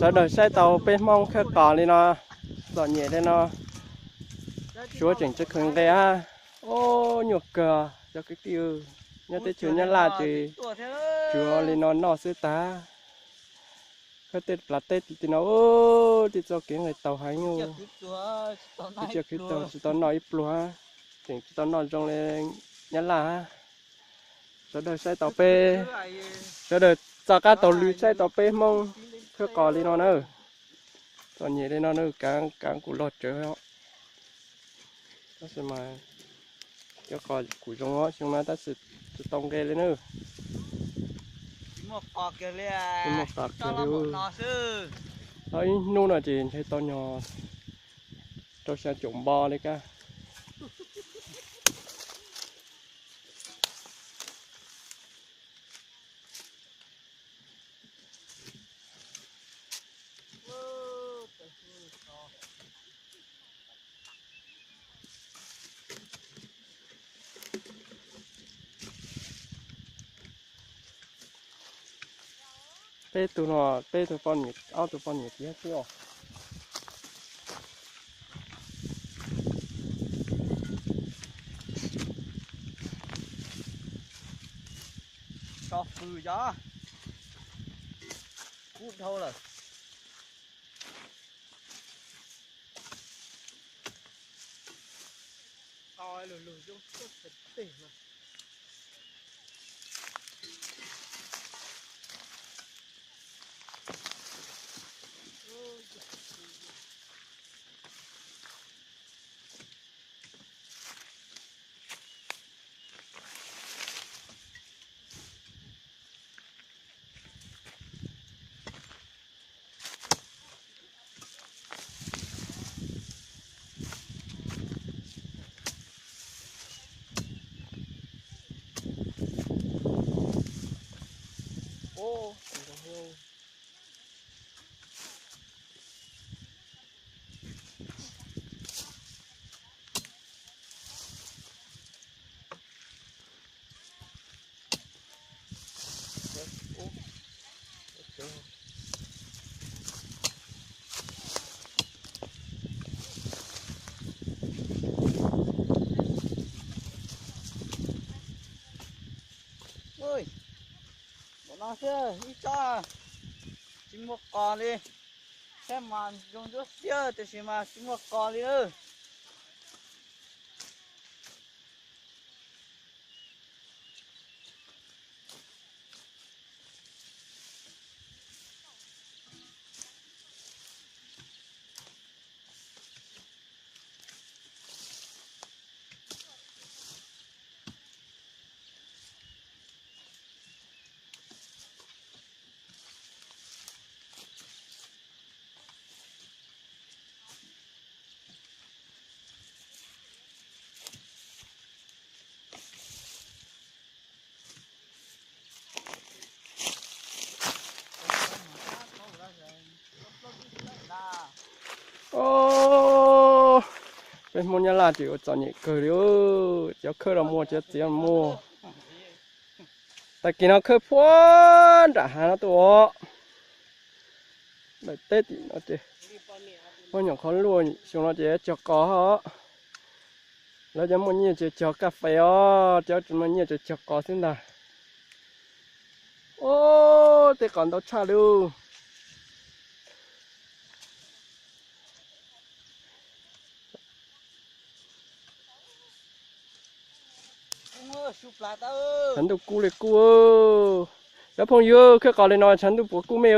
Sawv daws saib tau peb Hmoob khawb qos li no, txom nyem li no, suav tseem tsis kheev nqe. Ob, nyuaj kawg cov kwv tij, nyob teb chaws Nyab Laj ces tsuav li no noj xwb tag. Khawb tej plav teb tim no, tej txoj kev nqis tau heev, tej tsiaj khwv tau tsis tau noj ib pluag, tseem tsis tau noj zoo li Nyab Laj. Sawv daws saib tau peb, sawv daws txoj qab taug lw saib tau peb Hmoob khawb qos li no na. Txom nyem li no na, kaav kuv log tsawv. Tab sis mas cov qos kuj zoo os xyoo no tab sis tsis tau nqe li na. Tsis muaj qos kiag li. Tau ib hnub no ces ntshe tau nyog rau xya caum npo li kab. Peb tug no, peb tug poj niam, ob tug poj niam tiag tiag os. Tso fws cov kub dhau lawm. Qos lug lug zoo teg no. Ua, no xwb ib tsob tsis muaj qos li, saib mas zoo ntsuab xiab tiam sis mas tsis muaj qos li lawm. Peb Hmoob Nyab Laj ces ua txom nyem kawg li, cov khawb los muaj, cov txiav los muaj. Tag kis no khawb puag nram hav no tuaj os. Daim teb tim no ces muaj nyuam qhuav luaj, xyoo no ces cog qos os. Lawv cov muaj nyiaj ces cog kas fes os, cov tsis muaj nyiaj ces cog qos xwb ntag. Ub, tej qos ntau tshaj li. Tshav ntuj kub li kub. Cov phooj ywg, khawb qos li no tshav ntuj puas kub mej?